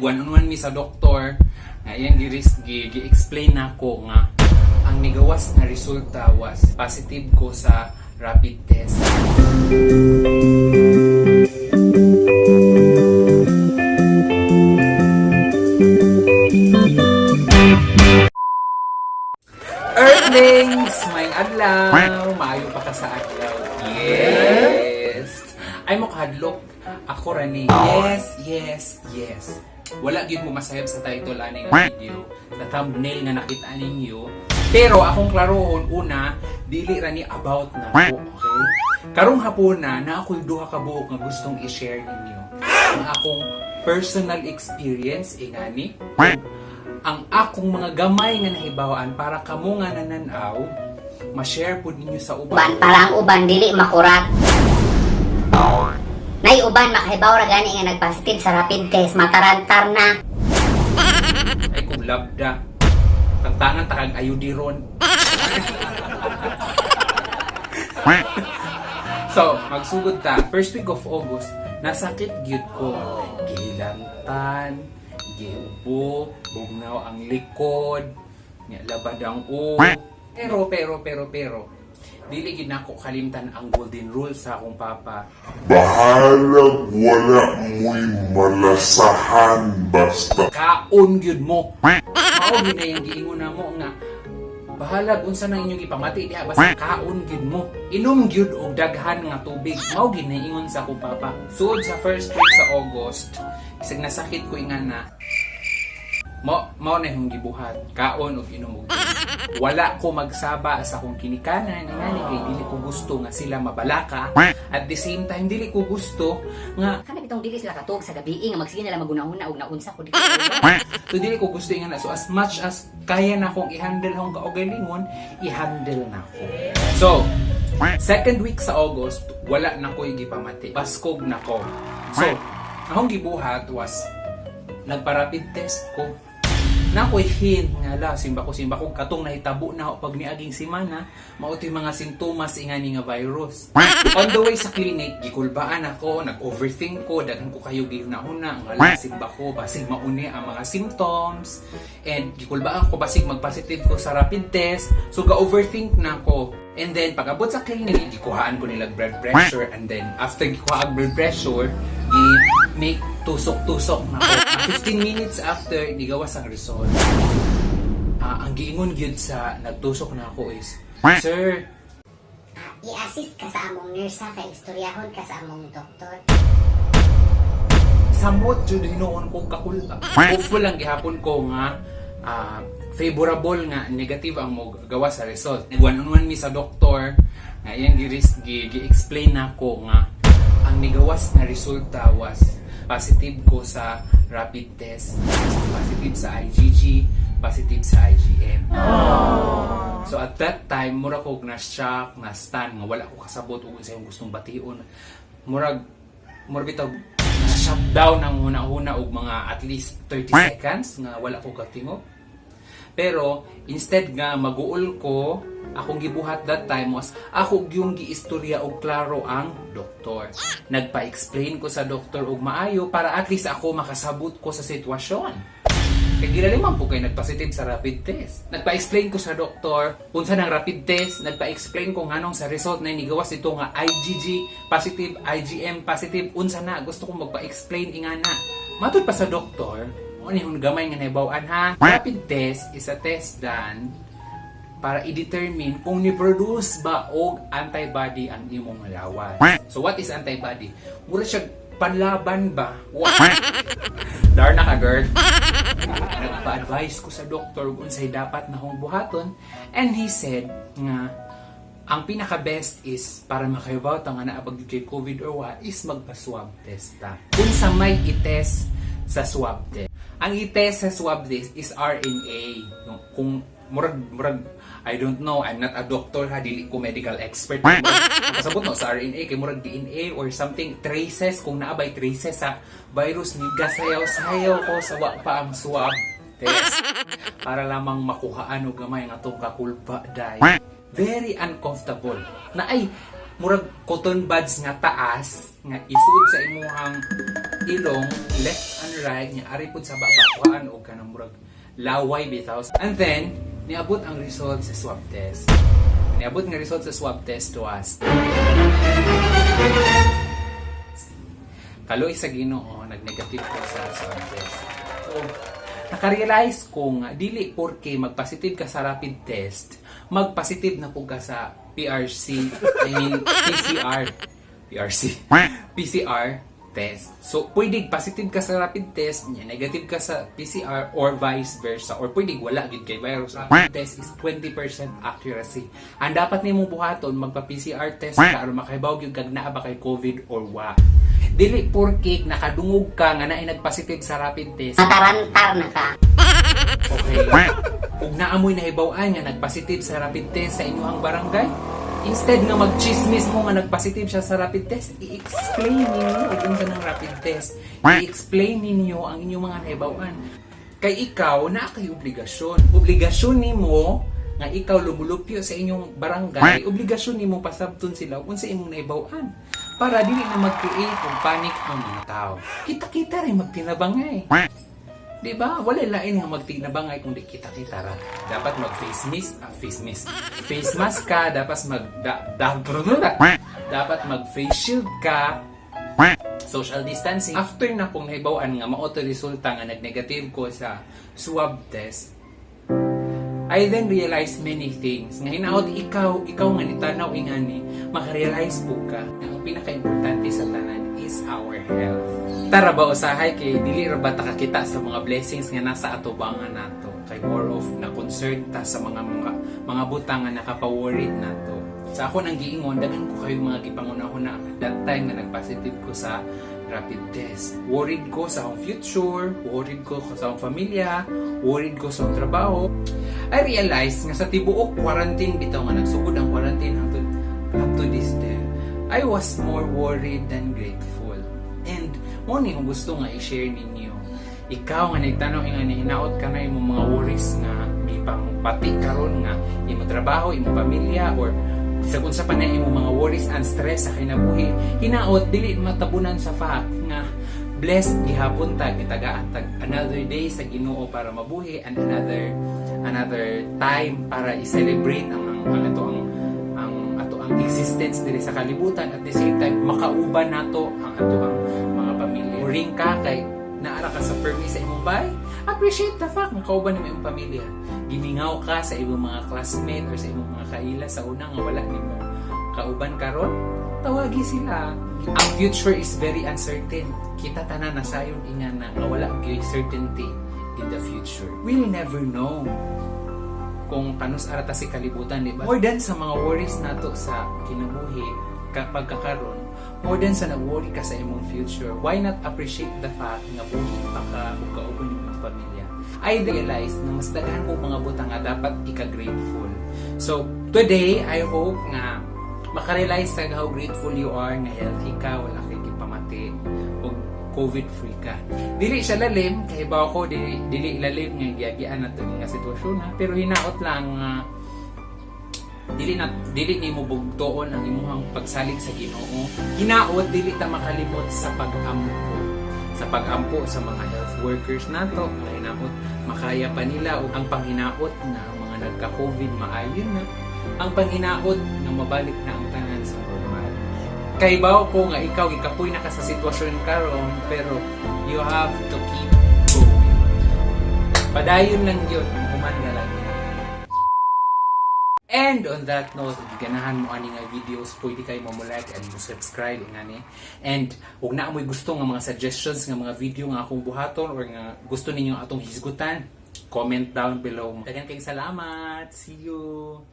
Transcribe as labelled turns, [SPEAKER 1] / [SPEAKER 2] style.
[SPEAKER 1] Nag one on one mi sa doktor nga iyang gi-explain nako nga ang nigawas nga resulta was positive ko sa rapid test. Earthlings! May adlaw! Maayo pa ka sa adlaw. Yes! Ay mo kahadlok. Ako ra ni. Yes. Wala gyud mo masayab sa title ani nga video, sa thumbnail nga nakita ninyo. Pero akong klarohon una, dili ra ni about na ko, okay? Karong hapuna, na ako'y duha ka buok nga gustong i-share ninyo. Ang akong personal experience ingani, ang akong mga gamay nga nahibawaan para kamo nga nananaw, ma-share pud ninyo sa uban.
[SPEAKER 2] Uban para ang uban dili makurat. Nay uban makahibaw ra gani nga nagpositive sa rapid test, matarantar na.
[SPEAKER 1] Ay kung labda. Tangtangan takag ayudiron. So, magsugod ta. First week of August, nasakit gyud ko. Gihilantan, giubo, bugnaw ang likod, nya labad ang ulo. Pero, pero, pero, pero, dili gid nako kalimtan ang golden rule sa akong papa.
[SPEAKER 3] Bahalag wala mo'y malasahan basta
[SPEAKER 1] Kaon gyud mo. Mao gyud na yung giingon namo nga bahalag unsa nang inyong ipamati diha, basta kaon gyud mo. Inom gyud og daghan nga tubig. Mao gyud na ingon sa akong papa. Sud sa first week sa August, isag nasakit ko ingana, mo mao na yung gibuhat, kaon og inom og tubig. Wala ko magsaba sa akong kinikanan ingani kay dili ko gusto nga sila mabalaka. At the same time, dili ko gusto nga
[SPEAKER 2] Kana bitong dili sila katuog sa gabi nga magsige nila magunahuna og naunsa ko di.
[SPEAKER 1] So dili ko gusto nga na. So as much as kaya na akong i-handle akong kaugalingon, i-handle na ko. So, second week sa August, wala na ko gipamati. Baskog na ko. So, akong gibuhat was nagpa-rapid test ko. Na ako'y hint nga la, simba ko, katong nahitabo na ako pag niaging simana, mao to'y mga sintomas ingani nga virus. On the way sa clinic, gikulbaan ako, nag-overthink ko, daghan ko kayo gihuna-huna, nga la, simba ko, basig mauni ang mga symptoms, and gikulbaan ko, basig mag-positive ko sa rapid test, so ga-overthink na ako. And then, pag abot sa clinic, gikuhaan ko nila blood pressure, and then, after gikuha ang blood pressure, gi-make tusok-tusok na ako. 15 minutes after, nigawas ang result. Ah, ang giingon gyud sa nagtusok na ako is, "Sir,"
[SPEAKER 2] I-assist ka sa among nurse ha, kay istoryahon ka sa among doktor.
[SPEAKER 1] Samot jud hinuon ko kakulba. Hopeful lang gihapon ko nga favorable nga negative ang mo gawa sa result. One on one mi sa doktor nga iyang gi-explain nako nga ang nigawas nga resulta was positive ko sa rapid test. Positive sa IgG, positive sa IgM. So at that time, mura ko na shock, na stun, nga wala ko kasabot ug unsa yung gustong bation. Murag bitaw na shutdown ang huna-huna og mga at least 30 seconds nga wala ko katingog. Pero instead nga maguol ko, akong gibuhat that time was ako yung giistorya og klaro ang doktor. Nagpa-explain ko sa doktor og maayo para at least ako makasabot ko sa sitwasyon. Kay gilaliman po kay nagpositive sa rapid test. Nagpa-explain ko sa doktor unsa nang rapid test, nagpa-explain ko nganong sa result na nigawas ito nga IgG positive, IgM positive, unsa na, gusto kong magpa-explain ingana. Matud pa sa doktor, mo ni hun gamay nga nahibaw-an ha. Rapid test is a test done para i-determine kung ni-produce ba og antibody ang imong lawas. So what is antibody? Mura siya panlaban ba? What? Darna ka, girl. Nagpa-advise ko sa doktor kung unsay dapat na akong buhaton and he said nga ang pinaka-best is para makahibaw ta nga naa ba kay COVID or what is magpa-swab test ta. Kung sa may i-test sa swab test. Ang i-test sa swab test is RNA. No, kung murag, I don't know, I'm not a doctor ha, dili ko medical expert. Murag, kasabot no sa RNA kay murag DNA or something, traces kung naa bay traces sa virus. Ni gasayaw-sayaw ko sa wa pa ang swab test para lamang makuhaan og gamay nga atong kakulba dai. Very uncomfortable. Na ay Murag cotton buds nga taas nga isuod sa imuhang ilong, left and right, nga ari pud sa baba, kuhaan og kanang murag laway bitaw. And then niabot ang result sa swab test. Niabot nga result sa swab test was, kaluoy sa Ginoo, nag-negative ko sa swab test. So, nakarealize ko nga dili porke magpositive ka sa rapid test, magpositive na pud ka sa PRC, I mean PCR, PRC, PCR test. So, pwede positive ka sa rapid test, nya negative ka sa PCR or vice versa. Or pwede wala gid kay virus. Rapid test is 20% accuracy. Ang dapat nimo buhaton, magpa-PCR test ka aron makahibaw gyud kag naa ba kay COVID or wa. Dili porke nakadungog ka nga naay nagpositive sa rapid test,
[SPEAKER 2] Matarantar na ka.
[SPEAKER 1] Okay. Ug naa moy nahibaw-an nga nagpositive sa rapid test sa inyong barangay, instead nga magchismis mo nga nagpositive siya sa rapid test, i-explain ninyo ug unsa ng rapid test. I-explain ninyo ang inyong mga nahibaw-an. Kay ikaw naa kay obligasyon. Obligasyon nimo nga ikaw lumulupyo sa inyong barangay, obligasyon nimo pasabton sila kung sa imong nahibaw-an para dili na mag-create og panic ang mga tao. Kita-kita rin magtinabangay. Di ba? Wala lain nga magtinabangay kung di kita-kita ra. Dapat mag face mask, face mask. Face mask ka, dapat mag face shield ka, social distancing. After na kong nahibaw-an nga mao to resulta nga nag-negative ko sa swab test, I then realized many things. Nga hinaot ikaw nga nitanaw ingani, makarealize po ka nga ang pinaka-importante sa tanan is our health. Tara ba usahay kay dili ra ba ta kakita sa mga blessings nga nasa atubangan nato? Kay more of na concern ta sa mga butang nga nakapa-worried nato. Sa ako nang giingon, daghan ko kayo mga gipangunahuna that time nga nag-positive ko sa rapid test. Worried ko sa akong future, worried ko sa akong pamilya, worried ko sa akong trabaho. I realized nga sa tibuok quarantine bitaw nga nagsugod ang quarantine hangtod up to this day, I was more worried than grateful. And mo ni kung gusto nga i-share ninyo. Ikaw nga nagtanaw nga hinaot ka na imong mga worries nga gipang pati karon nga imong trabaho, imong pamilya, or sa unsa pa na imong mga worries and stress sa kinabuhi, hinaot dili matabunan sa fact nga blessed gihapon ta, gitagaan tag another day sa Ginoo para mabuhi and another another time para i-celebrate ang ato ang existence diri sa kalibutan, at the same time makauban nato ang ato ang mga pamilya. Worrying ka kay naara ka sa permi sa imong bahay, appreciate the fact nga kauban nimo imong pamilya. Gimingaw ka sa imong mga classmate or sa imong mga kaila sa una nga wala nimo kauban karon, tawagi sila. Ang future is very uncertain. Kita tanan nasayon ingana nga wala gyud certainty in the future. We'll never know kung kanus ara ta si kalibutan, di ba? More than sa mga worries nato sa kinabuhi kapag kakaron, more than sa nag-worry ka sa imong future, why not appreciate the fact nga buhi pa ka ug kauban imong pamilya? I realized na mas daghan kong mga butang nga dapat ika-grateful. So, today, I hope nga makarealize ka how grateful you are nga healthy ka, wala kay gipamati, ug COVID free ka. Dili siya lalim, kay ba ako dili lalim nga giagian nato nga sitwasyon ha, pero hinaot lang nga dili na dili nimo bugtoon ang imuhang pagsalig sa Ginoo. Hinaot dili ta makalimot sa pagampo sa mga health workers nato nga hinaot makaya pa nila, ug ang panghinaot nga ang mga nagka-COVID maayo na, ang panghinaot nga mabalik na ang tanan sa normal. Kay bawo ko nga ikaw gikapoy na ka sa sitwasyon karon, pero you have to keep going. Padayon lang yun, human na lagi. And on that note, if ganahan mo ani nga videos, pwede kayo mo like and mo subscribe ngani. And ug naa mo'y gusto nga mga suggestions nga mga video nga akong buhaton or nga gusto ninyo atong hisgutan, comment down below. Daghan kayong salamat. See you.